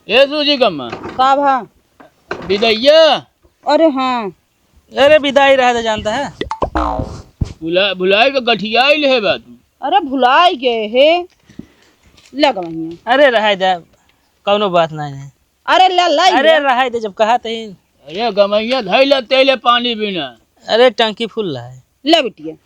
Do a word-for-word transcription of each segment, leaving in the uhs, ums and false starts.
ए सूजी कम्मा। का भा? बिदैया। अरे हाँ। अरे बिदाई रहे तो जानता है। भुला-, भुलाई के गठियाई ले बा तू। अरे भुलाई गए हे। ले गवैया। अरे रहे दे, कौनो बात नहीं है। अरे ले लाई अरे ले। रहे दे, जब कहा तही। अरे गमैया धई ले तेले पानी बिना। अरे टंकी फुल है। ले बिटिया।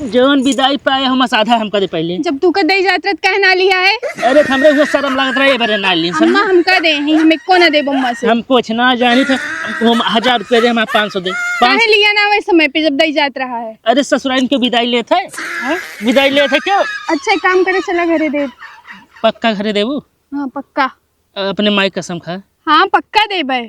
जौन बिदाई पाए हम साधा हमका दे पहले। जब तू के दे जात रहत काहे ना लिया है? अरे हमरे हुआ शर्म लागत रहे, ए बारे ना ली। अम्मा हमका दे ही, हम एको ना देब अम्मा से। हम कुछ ना जानी था, हम हजार रुपया दे, हम पाँच सौ दे। काहे लिया ना वही समय पे जब दे जात रहा है? अरे ससुराइन के बिदाई लेत है। हाँ? बिदाई लेत है क्यों? अच्छा एक काम करे, चला घरे दे। पक्का घरे देबू? हाँ पक्का। अपने माई कसम खा। हाँ पक्का देबे।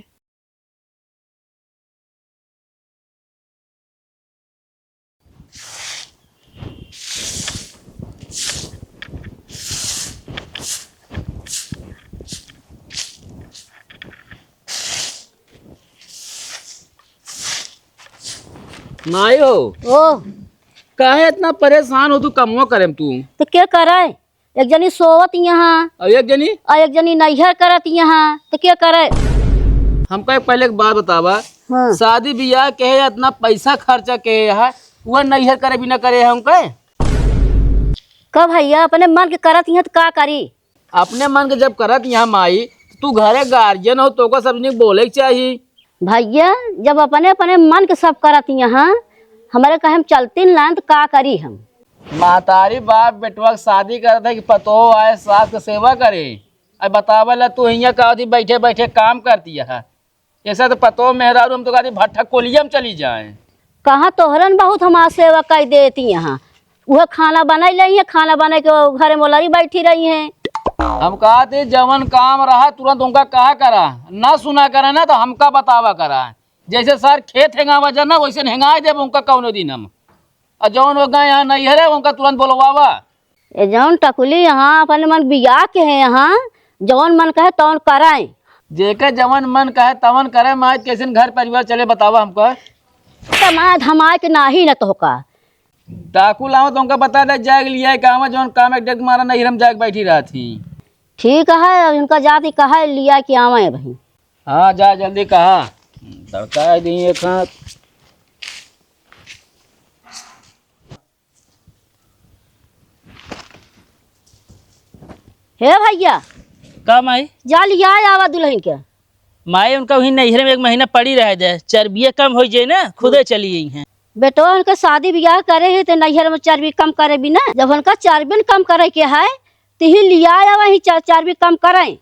माई हो। ओ। काहे इतना परेशान हो तू, कमवा करे में तू? तो क्या करे? एक जनी सोवत यहाँ। और एक जनी? और एक जनी नैहर करत यहाँ, तो के करे? हमका एक पहले एक बात बतावा, हाँ। शादी बियाह के है, इतना पैसा खर्चा के है, वह नैहर करे बिना करे है हमका? का भैया, अपने मन के करत यहाँ तो का करी? अपने मन के जब करत यहाँ माई, तो तू घरे गार्जियन हो, तो का सब जने बोले के चाही। भैया, जब अपने अपने मन के सब करत यहाँ, हमरे कहे हम चलती ना तो का करी हम? महतारी बाप बेटवा के शादी करत है कि पतोह आए सास के सेवा करे। अब बतावे ला तू हियाँ का अथी बैठे बैठे काम करती है। ऐसा तो पतोह मेहरारू हम तो कहती भट्ठा कोलिया में चली जाए। कहाँ तोहरन बहुत हमार सेवा कर देती यहाँ। उहे खाना बनाई लेइहैं, खाना बनाई के घरे मोलरी बैठी रहिहैं। हम कहत ही जवन काम रहा तुरंत उनका कहा करा, ना सुना करा ना तो हमका बतावा करा। जैसे सर खेत हेंगावा जाना वैसे हेंगाए देब उनका कौनो दिन हम। और जौन हो गए यहाँ नैहरे उनका तुरंत बोलवावा। ए जौन टकुली यहाँ अपन मन बिया के है यहाँ, जौन मन कहे तौन कराए। जेके जवन मन कहे तवन करे, माई कैसन घर परिवार चले बतावा हमका। तमाय धमाय के नाही न तोहका। डाकू लावा तो उनका बता दे, जाए के लिए काम है, जौन काम एक डेग मारा नहीं, हम जाए के बैठी रहत ही। ठीक है, अब इनका जाति कहा लिया के आवे भाई। हाँ, जा जल्दी कहा, तड़का दी एक हाथ। हे भैया। का माई? जा लिया आवा दुल्हन के। माई, उनका वहीं नैहर में एक महीना पड़ी रह जाए, चर्बिया कम हो जाए ना, खुदे चली गई हैं। बेटवा, उनका शादी ब्याह करे है तो नैहर में चर्बी कम करे भी ना। जब उनका चर्बी न कम करे के है तो ही लिया आवा ही चर-, चर्बी कम करे।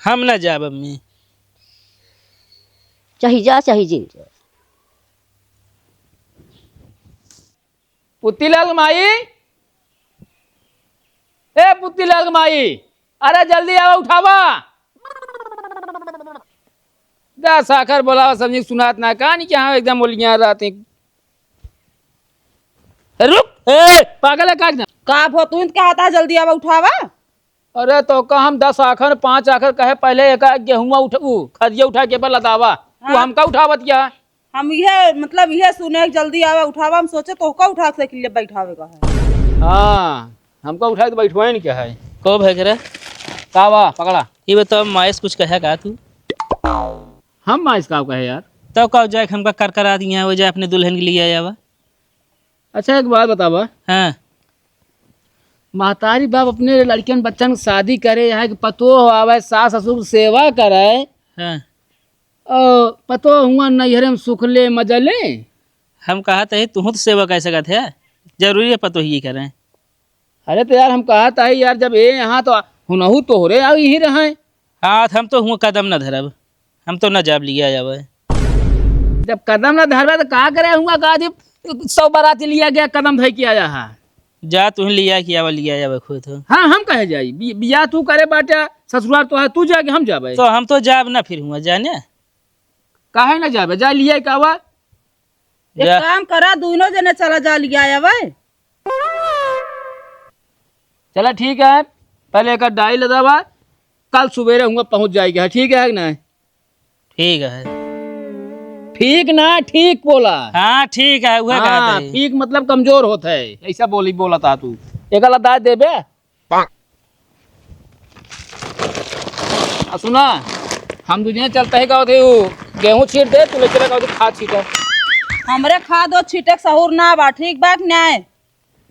हम ना जाब अम्मी। चाही जा, चाही जिन जा। पुत्तीलाल माई, ए पुत्तीलाल माई, अरे जल्दी आवा, उठावा। दस आखर बोलावा, समझी सुनात ना, कहानी के हाँ एकदम बोलियां रहत हैं। रुक, ए, पागल है का एकदम? का भो, तू इनके हाथ आ, जल्दी आवा, उठावा। अरे तो का हम दस आखर, पाँच आखर कहे पहले एक गेहुआ उठ-, उ, खदिया उठा के पर लदावा। तू हाँ। हमका उठावत क्या? हम इहे, मतलब, इहे सुने के जल्दी आवा, उठावा, हम सोचे तोहका उठा के साइकिल ले बैठावे का है। हाँ, हमका उठा के बैठवाइन क्या है? को भगरा? का बा, पकड़ा। ये बताओ, मायस कुछ कहे का तू? हम मायस का कहे यार? तब का जाए, हमका कर करा दिया, वो जाए अपने दुल्हन के लिए आया बा। अच्छा, एक बात बतावा। हाँ। महतारी बाप अपने लड़कियन बच्चन के शादी करे, यहाँ के पतोह आवे, सास ससुर के सेवा करे। हाँ। और पतोह हुआ नैहरे में सुख ले, मजा ले। हम कहा तो है, तुहूँ तो सेवा कर सकत है, जरूरी है पतोहिए करें? अरे तो यार, हम कहा तो है यार, जब ये यहाँ तो हुनहु तोहरे आ यहीं रहे। हाँ, हम तो हुआ कदम न धरब, हम तो न जाब लिया जावे। जब कदम न धरबे तो का करे हुआ, का जी सौ बाराती लिया गया, कदम धई के आया है। जा तुहीं लिया के आवा, लिया जावे खुद हो। हाँ, हम कहे जाई, बि-, बियाह तू करे बाटे, ससुराल तो है, तू जाके हम जाबे। तो हम तो जाब ना फिर हुआ, जाने। काहे ना जाबे, जा लिया के आवा। एक जा। काम करा, दोनों जने चला जा लिया आवे। चला ठीक है, पहले एक डाई लदावा, कल सुबेरे हुआ पहुँच जाएगी, ठीक है कि नहीं? ठीक है। ठीक ना, ठीक बोला। हाँ, ठीक है, उहे हाँ, कहत है। ठीक मतलब कमजोर होत है, ऐसा बोली बोला था तू। एक लदा देबे? पाक। आ सुना, हम दुनिया चलता है का होते, वो गेहूं छीट दे, तू ले चला का होते खाद छीटा। हमरे खाद वो छीटे के सहूर ना बा, ठीक बा कि नाय?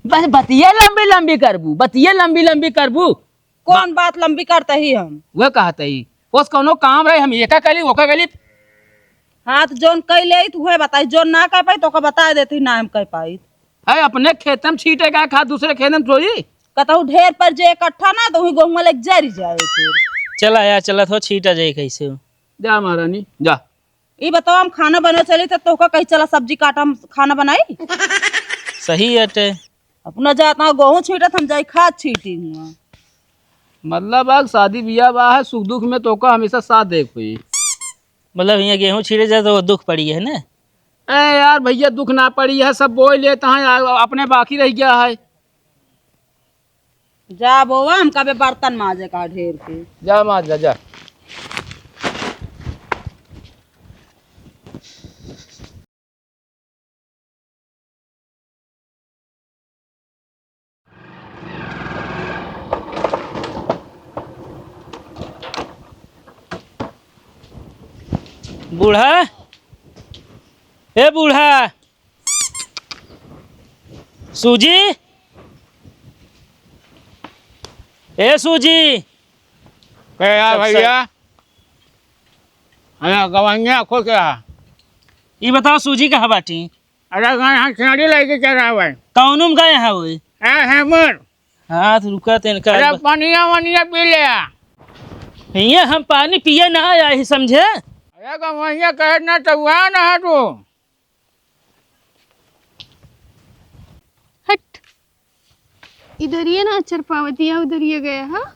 बस बतिये लंबी लंबी करबू, बतिये लंबी लंबी करबू। कौन बात लंबी करता ही हम? वह कहत ही, बस कौनो काम रहे, हम एका कली, ओका कली। हाँ, तो जौन कई ले, तू है बताई, जौन ना कह पाई, तो ओका बता देती, ना हम कह पाई। है अपने खेत में छीटे का खाद, दूसरे खेत में थोड़ी। कतहु ढेर पर जे इकट्ठा ना, तो वही गेहूं ले जरी जाए फिर। चला यार, चला तो छीटा जाए कैसे हो। जा महारानी, जा। ई बताओ, हम खाना बने चली तो तोहका कही चला सब्जी काटा, हम खाना बनाई? सही अटे। अपना जात ना गेहूं छीटत, हम जाई खाद छीटी हुआ। मतलब, आग शादी बियाह बा है, सुख दुख में तोहका हमेशा साथ देख हुई। मतलब, हियाँ गेहूं छीटे जाए तो वो दुख पड़ी है ना? ए यार भैया, दुख ना पड़ी है, सब बोई लेत हैं, आ, अपने बाकी रह गया है। जा बोवा, हम कबे बर्तन माजे का ढेर के। जा माज जा, जा। बूढ़ा, ए बूढ़ा, सूजी, ए सूजी। के यार अच्छा। भैया? अरे गवैया, खुश रहा। ई बताओ, सूजी कहाँ बाटी? अरे, गाय यहाँ छेड़ी लेके चरावे। कौनो में गाय है वो? है, है मोर। हाँ, तो रुका, तेन का अरे, ब- पनिया वनिया पी ले आ। हियाँ हम पानी पिए ना आया ही, समझे? अरे, गवैया कहे ना तो हुआ ना है तू। हट। इधर ये ना चरपावतिया, उधर ये गया, हाँ?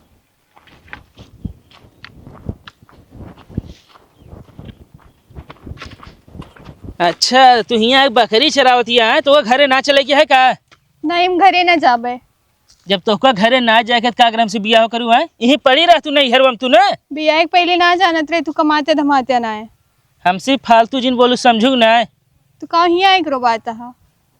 अच्छा, तू हियाँ एक बकरी चरावतिया है, तो वो घरे ना चले के है का? नहीं, हम घरे ना जाबे। जब तोहका घरे ना जाए के, का अगर हमसे बियाह करू है? यहीं पड़ी रह तू नैहरवा में तू ना। बियाह के पहले ना जानत रहे तू कमाते धमाते ना है। हमसे फालतू जिन बोलू, समझू ना। तू का हियाँ एक रोबाता है?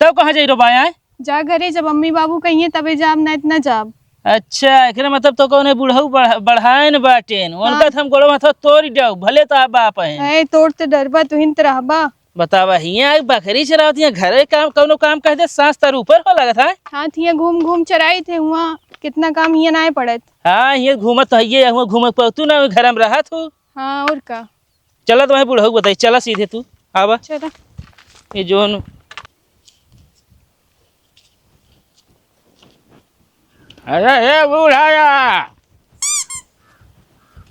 तब कहाँ जाई रोबाया है? जा घरे, जब अम्मी बाबू कहिए तबे जाब, ना इतना जाब। अच्छा, एकरे मतलब तो कौन है, बुढ़ऊ बढ़-, बढ़ाए न बाटेन, उनका हाँ। तो हम गोड़वा हाथ तोड़ जाऊ, भले तो आप बाप हैं। ए, तोड़ तो डरबा, तुहिन तो रहबा। बतावा, हियाँ एक बकरी चरावत, हियाँ घरे काम, कौनो काम कह दे, सास तर ऊपर हो लगत है। हाँ, तो हियाँ घूम घूम चराई थे, हुआ कितना काम हियाँ ना पड़त। हाँ, हियाँ घूमत तो हइये, हुआ घूमत पड़तू ना, घर में रहत हो। हाँ, और का। चला तो मैं बुढ़ऊ बताई, चला सीधे तू, आवा। चला। ये जोन अरे, ए बूढ़ा या,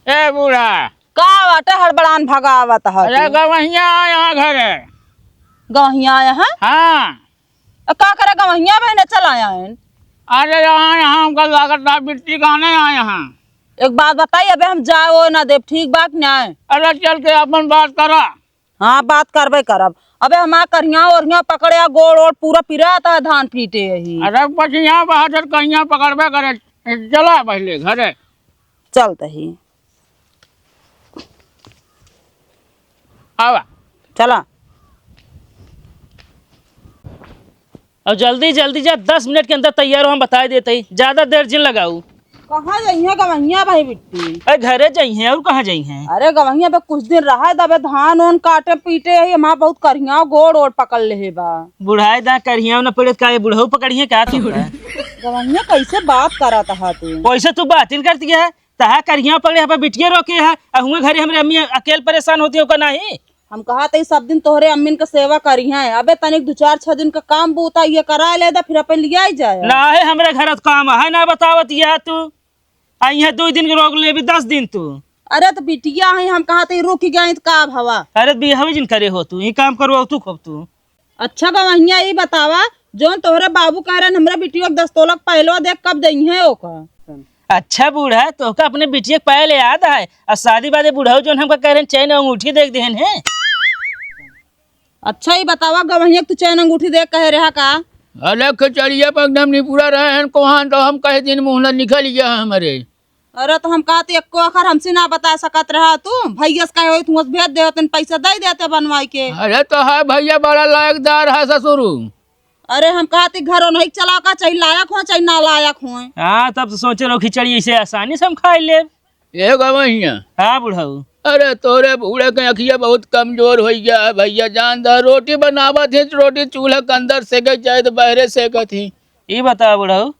ए बूढ़ा। का बाटे हड़बड़ान भगावत ह अरे, तू? गवहिया आया घरे। गवहिया आया है? हाँ। अ, का करे गवहिया बहिने चला आयन? अरे, यहाँ, यहाँ हमका लागत बा बिट्टी गाने आए हैं। एक बात बताई, अबे हम जाए वो ना देब, ठीक बात न्याय। अरे, चल के अपन बात करा। हाँ, बात करबे करब। अबे हमार करिया ओरिया पकड़े आ, गोड़ ओड़ पूरा पिरात है, धान पीटे यही। अरे पछिया बहादुर कहिया पकड़बे करे, चला पहले घरे। चलत ही। आवा। चला। अब जल्दी जल्दी जा, दस मिनट के अंदर तैयार हो, हम बताई देत ही, ज्यादा देर जिन लगाऊ। कहाँ जइहे गवहिया भाई बिट्टी? अरे घरे जइहे, और कहाँ जइहे? अरे गवहिया पे कुछ दिन रहा, दबे धान ओन काटे पीटे ही, हमार बहुत करिया गोड़ ओड़ पकड़ ले बा। बुढ़ाए दा करिया न पड़े का, ये बुढ़ऊ पकड़िए का तू? गवहिया कैसे बात करत हा तू? वैसे तू बातिन करती है, तहा करिया पकड़े, यहाँ पे बिटिया रोके है, आ हुए घरे हमरे अम्मी अकेल परेशान होती है, ओका नाही? हम कहा त ई सब दिन तोहरे अम्मीन क सेवा करिहैं। अबे तनिक दू चार छह दिन क काम बूता ये करा ले दा, फिर अपन लियाई जाए। ना है हमरे घर त काम है, ना बतावत यह तू। आ इहाँ दो दिन के रोक लेबी, दस दिन तू। अरे त बिटिया है, हम कहा त ई रुक गए त का भवा? अरे त बियाह जिन करे हो तू, ई काम करवाओ तू खूब तू। अच्छा गवहिया, ई बतावा, जौन तोहरे बाबू कह रहन, हमरा बिटिया के दस तोला के पहलवा देख, कब दइहैं ओका? अच्छा बूढ़ा, तोहका अपने बिटिया के पायल याद है? और शादी बादे बुढ़ऊ जौन हमका कह रहन, चैन अंगूठी देख देहन है। अच्छा, ई बतावा, गवहिया के तू चैन अंगूठी देख कहे रहा का? अरे खिचड़िया पर एकदम निपुरा रहे हैं, कोहान तो हम कहे दिन मुँह न निकल गया हमरे। अरे, तो हम कहत, एको अखर हमसे ना बता सकत रहा तू? भैया से कहे होई, तू भेज दे, तन पैसा दे देते बनवाई के। अरे, तो है भैया, बड़ा लायकदार है ससुर। अरे, हम कहत, घरों नहीं चला का, चाहे लायक हो, चाहे ना लायक हो। हाँ, तब तो सोचे रहो, खिचड़ी ऐसे आसानी से हम खाई लेब। ए गवहिया। हाँ बुढ़ऊ। अरे तोरे बूढ़े के अखिया बहुत कमजोर होइ गया है भइया, जान दा, रोटी बनावत ही, रोटी चूल्हा के अंदर सेके चाहे तो बहरे सेकत ही। ई बतावा बुढ़ऊ,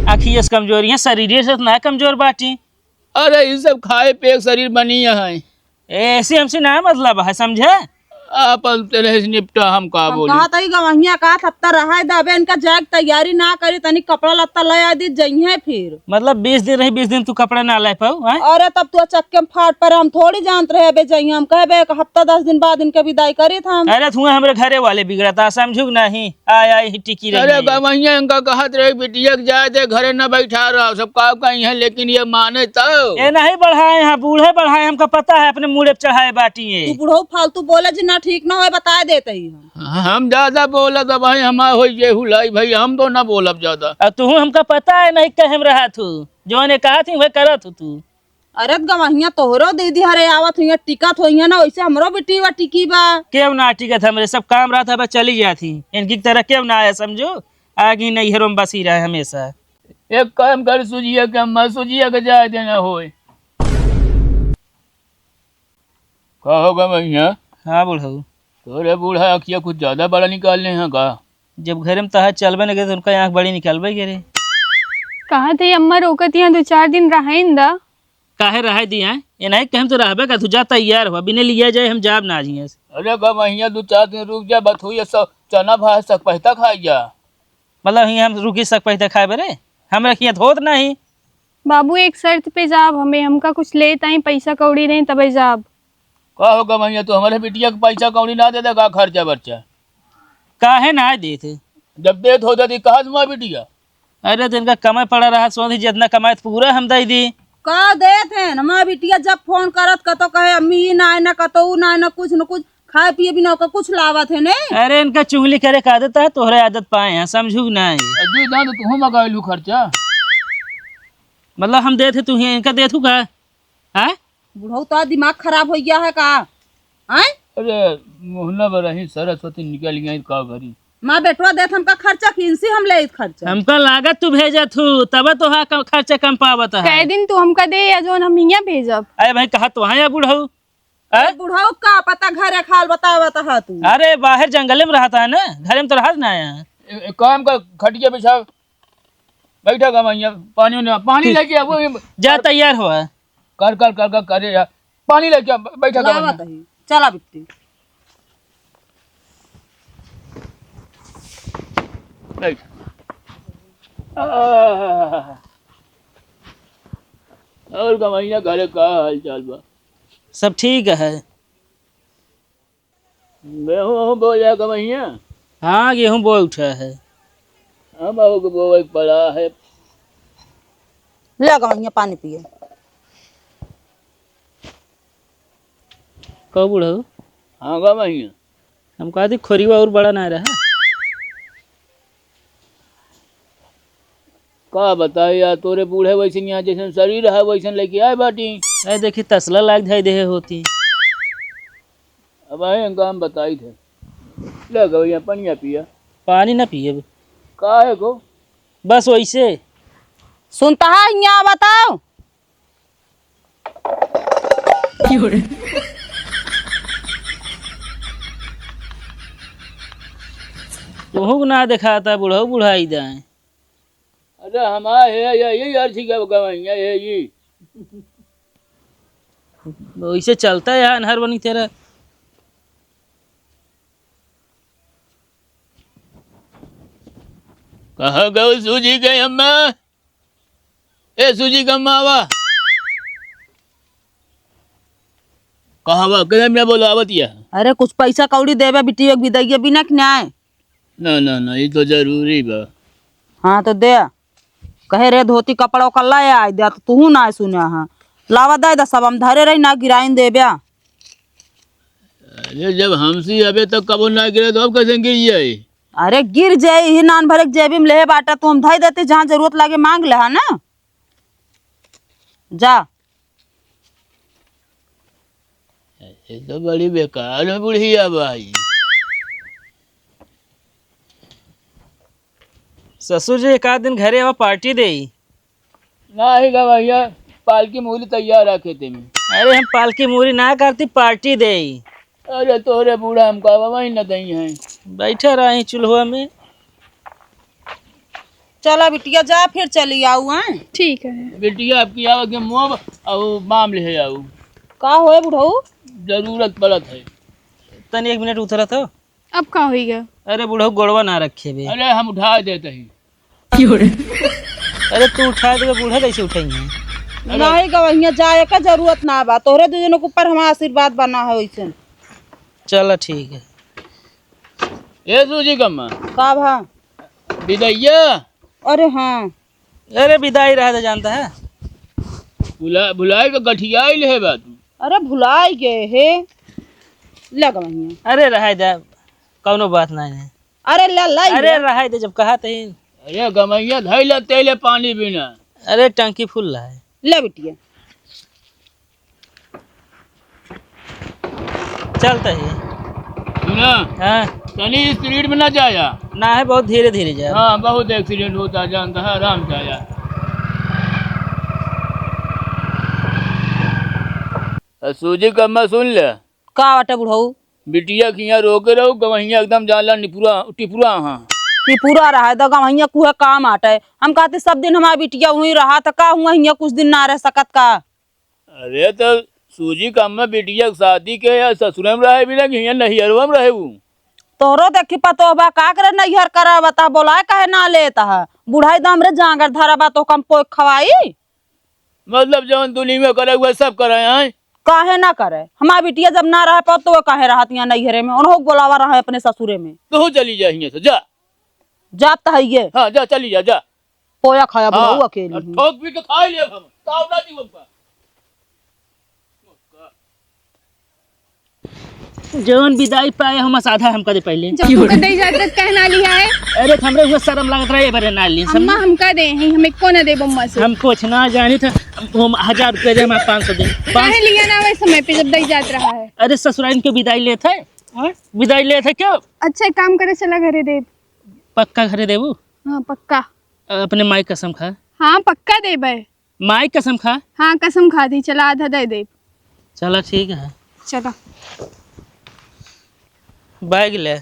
अखिया से कमजोर है, शरीरे से ना कमजोर बाटी। अरे ई सब खाए पे एक शरीर बनी है। ऐसे हमसे ना मतलब है, समझे? आपन तेरे से निपटा, हम का हम बोली? कहत हई गवहिया का हफ्ता रहाए दबे, इनका जाए के तैयारी ना करी, तनी कपड़ा लत्ता ले आ दी, जइहे फिर। मतलब बीस दिन रही, बीस दिन तू कपड़ा ना ले पाऊ, हैं? अरे तब तू अचक्के में फाट पर, हम थोड़ी जानत रहे अबे जइहे, हम कहबे एक हफ्ता दस दिन बाद इनके विदाई करी था हम। अरे तू हमरे घरे वाले बिगड़ता, समझू कि नहीं? आय, आय ही टिकी रही अरे है। गवहिया इनका कहत रहे बिटिया के जाए दे, घरे न बैठा रहो, सब का कही है, लेकिन ये माने तो। ये नहीं बढ़ाए हैं, बूढ़े बढ़ाए, हमका पता है, अपने मूड़े पे चढ़ाए बाटी तू है। बुढ़ऊ फालतू बोले जी ना, ठीक ना होए, बताए देत ही हम। हम ज्यादा बोलत अब भाई, हमार होई ये हुलाई भाई, हम तो ना बोलब ज्यादा। अब तू हमका पता है नहीं कहे में रहा तू, जौन ये कहा थी वह करत हो तू। अरे त गवहिया तोहरो दीदी हरे आवत हुइया, टिकत होइया ना, वैसे हमरो बिटिया टिकी बा। केव ना टिकत हमरे, सब काम रहत है, बस चली जात ही। इनकी तरह केव ना आया समझो, आगे नैहरों में बसी रहे हमेशा। एक काम कर सुजिया के अम्मा, सुजिया के जाए देना होए। का हो गवहिया? हाँ बुढ़ऊ। तोरे बूढ़ा अखिया कुछ ज्यादा बड़ा निकाल ले हैं का? जब घरे में तहार चलबे न करे तो उनका आँख बड़ी निकलबे करे। कहा थे अम्मा रोकत यहाँ दो चार दिन रहे न दा। काहे रहे दी हैं? ये नहीं कि हम तो रहबे का, तू जा तैयार हुआ, बिने लिया जाए हम जाब ना जिए। अरे गवहिया दो चार दिन रुक जा, बथुइया सब चना भात सक पहता खाई जा। मतलब हियाँ हम रुकी सक पहता खाए बरे? हम रखिए तो होत नहीं। बाबू एक शर्त पे जाब हमें, हमका कुछ लेत आई पैसा कौड़ी नहीं तबे जाब। का हो गवहिया, तू हमारे बिटिया के पैसा कौड़ी ना दे दे का खर्चा बर्चा? काहे ना देत? जब देत हो जाती कहाँ से माँ बिटिया? अरे तो इनका कमाई पड़ा रहा, सोच जितना कमाए तो पूरा हम दे दी। का देत है ना माँ बिटिया, जब फोन करत कतो कहे अम्मी ई ना है ना कतो ऊ ना है ना कुछ न कुछ खाए पिए बिना ओकर कुछ लावत है ने। अरे इनका चुगली करे का आदत है, तोहरे आदत पाए हैं, समझू कि नहीं? अजी जान तो तू मगाइलू खर्चा। मतलब हम देत है तू ही इनका देत हूँ का? हैं? बुढ़ऊ तो दिमाग खराब हो गया है का? हैं? अरे मोहना बरही सरस्वती निकल गई का करी? माँ बेटवा देत हमका खर्चा, किनसी हम ले खर्चा। हमका लागत तू भेजत हूँ, तब तो हा कम, खर्चा कम पावत है। कह दिन तू हमका दे या जोन हम हियाँ भेजब। अरे भाई कहा तो है या बुढ़ऊ? हैं? बुढ़ऊ का पता घरे खाल बतावत हा तू। अरे बाहर जंगले में रहता है ना, घरे में तो रहत ना है। ए-, एक काम कर, खटिया बिछा, बैठा गवहिया, पानी उन्हें, पानी लेके आ, वो ये जा तैयार हुआ। कर, कर, कर, कर, कर यार, पानी लेके आ, बैठा लावा गवहिया। दही, चला बिट्टी। बैठ। आह। और गवहिया घरे का हाल चाल बा? सब ठीक है। गेहूं वहूं बोया गवहिया? हाँ, गेहूं बोए उठा है। हम अहू के बोए के पड़ा है। ले गवहिया पानी पिए। कहो बुढ़ऊ। हाँ गवहिया। हम कहा थी खोरिवा और बड़ा ना रहा। का बताई यार, तोरे बूढ़े वैसन यहाँ जैसन शरीर है वैसन लेके आए बाटी। अरे देखी तसला लाग धई देहे होती। अब आए हम काम बताई थे। ले गवैया पनिया पिया। पानी ना पिए। काहे को? बस वैसे। सुनता है यहाँ बताओ। तोहू के ना देखाता बुढ़ऊ बुढ़ाई दाएं। अरे हमार है ये, ये अर्जी का गवैया है ये। वैसे चलता है यार अनहर बनी तेरा। कहाँ गऊ सूजी के अम्मा? ए सूजी के अम्मा आवा। कहाँ बा? किधर में बोलावत या? अरे कुछ पैसा कौड़ी देबे बिटिया के विदाई बिना कि नाय? ना, ना, ना, ये तो जरूरी बा। हाँ, तो दे। कहे रे, धोती कपड़ा ओकर लाए आए दे, तो तूहू ना सुने हाँ। लावा दे, दे सब हम धरे रही ना, गिराइन देबे। अरे, जब हमसे अबे तक कबो ना गिरे, तो अब कैसे गिर जाए? अरे, गिर जाए, यही नान भरे के जेबी में लेहे बाटा, तू हम धई देते, जहाँ जरूरत लागे मांग ले, हाँ ना? जा। ये तो बड़ी बेकार बुढ़िया भाई। ससुर जी, एक आध दिन घरे आवा, पार्टी देई। नाही गवैया, पालकी मूरी तैयार है खेते में। अरे हम पालकी मूरी ना करती, पार्टी देई। अरे तोरे बूढ़ा हमका वही न दई हैं। बैठे रही चूल्हा में। चला बिटिया जा, फिर चली आऊ, हैं? ठीक है। बिटिया आपकी आवे के मोब और माम ले आऊ। का होए बुढ़ऊ? जरूरत पड़त है। तनी एक मिनट उतरत हो। अब का होई गया? अरे बुढ़ऊ गोड़वा ना रखे बे। अरे हम उठा देते ही। अरे तू उठा देबे, बूढ़ा कैसे उठाई है? अरे नहीं गवहिया जाए का जरूरत ना बा, तोहरे दू जनों के ऊपर हमारा आशीर्वाद बना है वैसे। चला ठीक है। ए सूजी कम्मा। का भा? बिदैया। अरे हाँ। अरे बिदाई रहा तो जानता है। भुला भुलाई के गठियाई ले बा तू। अरे भुलाई गए हे। ले गवहिया। अरे रहा दे, कौनो बात नहीं है। अरे ले लाई अरे ले। रहा दे, जब कहा तही। अरे गमैया धई ले तेले पानी बिना। अरे टंकी फुल रहा है। ले बिटिया। चलता ही। सुना? हाँ। तनी स्पीड में ना जाया। ना है, बहुत धीरे धीरे जाया। हाँ, बहुत एक्सीडेंट होता जानता है, आराम से आया। आ, सूजी कम्मा सुन ले। का बाटे बुढ़ऊ? बिटिया के हियाँ रोके रहू, गवहिया एकदम जाला निपुरा, टिपुरा हाँ। टिपुरा रहा है, तो गवहिया कुहे काम आटे। हम कहते सब दिन हमारा बिटिया वहीं रहा, तो का हुआ हियाँ कुछ दिन ना रह सकत का? अरे तो सूजी कम्मा बिटिया के शादी के या ससुरे में रहे भी ना कि हियाँ नैहरवा में रहे ऊ? तोहरो देखी पतोह बा, का करे नैहर करा बता, बोलाए काहे ना लेत है? बुढ़ाई दाम रे जांगर धरा बा तो कम पोए खवाई? मतलब जवन दुनिया में करे हुए सब करे हैं। काहे ना करे? हमार बिटिया जब ना रह पाओ तो वो काहे रहत यहाँ नैहरे में? उन्हों बोलावा रहा है अपने ससुरे में। तू चली जा हियाँ से, जा। जात तो है ये। हाँ, जा, चली जा, जा। पोया खाया हाँ, बुढ़ऊ अकेली और ही। ठोक पी के खा ले हम। ताव ना दी हमका। जवन बिदाई पाए हम साधा हमका दे पहले। जब तुमका दे जात रहे, कहे ना लिहा है। अरे, हमरे हुआ शर्म लागत रहे, ए बारे ना ली, अम्मा समझे? हमका दे हैं, हम एको ना देब अम्मा से। हम कुछ ना जानी था, हम हजार रुपया दे, हम पाँच सौ दे। काहे लिया ना वही समय पे जब दे जात रहा है? अरे, ससुराइन के बिदाई लेत है, हाँ? बिदाई लेत है क्यों? अच्छा, एक काम करे, चला घरे देब। पक्का घरे देबू? हाँ, पक्का। अपने माई कसम खा। हाँ, पक्का देबे। माई कसम खा। हाँ, कसम खा दी, चला आधा दे दे। चला ठीक है। चला। बैग ले।